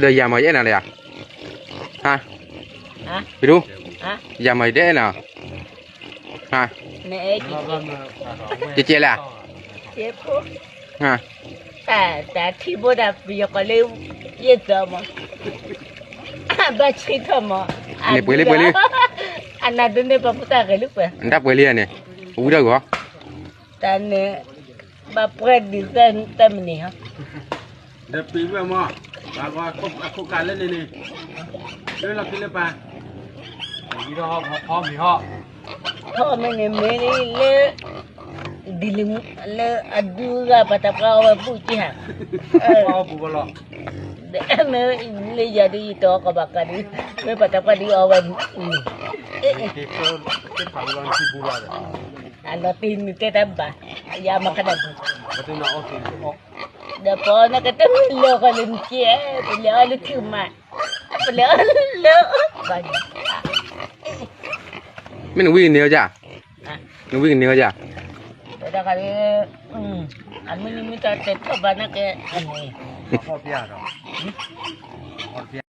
ဒီးယၤမၤယအဲၣ်နၤလၢယၤ, ဟါ, ပဒူ, ယၤမၤယတအဲၣ်နၤ, ဟါ, ကဲကဲလဲၣ်, ဟါ, တၢ်ထံၣ်ဘိဒၣ်ပယီၤကီးလၢ ယဲၢ်သီမး, ဘၣ်ဆ့ထီၣ်မး, န့ၣ်ပှဲၤလံပှဲၤလံ, အနၢ်ဒ်န့ၣ်ပှၤဖိသၣ်ဂဲၤလံပှဲၤ, တၢ်ပှဲၤလံဧါန့ၣ်, အဝံတၢ်ဂီၤ, တၢ်န့ၣ်, ဘၣ်ပှဲၤဒ်သၢမံးနံးဟီ ဒီးပံၤဝဲမး, အခိၣ်ကးလၢန့ၣ်န့ၣ်, လၢလီၢ်ခံလၢပၢ်, ထီၣ်မ့ၢ်န့ၣ်မ့ၢ်လၢ, ဒ်လံ, လၢအဒုးဂၤပှၤတၢ်ပှၢ်အီဝဲဘူၣ်က့ၤဟး, ဒီးမ့ၢ်လၢယၤဒ်ယတအီကီးဘၣ်ကးဒ်, မ့ၢ်ပှၤတၢ်ပှၢ်ဒ်အီဝဲ, အလီၤတံၢ်နုာ်တဲတၢ်ဘၣ်, ယၤမၤကဒၣ်, ဒီးပှၤနကတမ့ၢ်လၢာ်ဃီလၢနကဲ, ပလဲၤအီၣ်လၢထံမး, ပလဲၤအီၣ်လၢ, ဘၣ်, မ့ၢ်နဝံၣ်ကန့ၢ်အီၤယၤ, နဝံၣ်ကန့ၢ်အီၤယၤ, ဝဲဒၣ်, အမုၢ်နံၤမ့ၢ်တၢ်တဲထီၣ်ဘၣ်နကဲ, အန့ၣ်, အီၣ်ပျၢ်ဒီး, အီၣ်ပျၢ်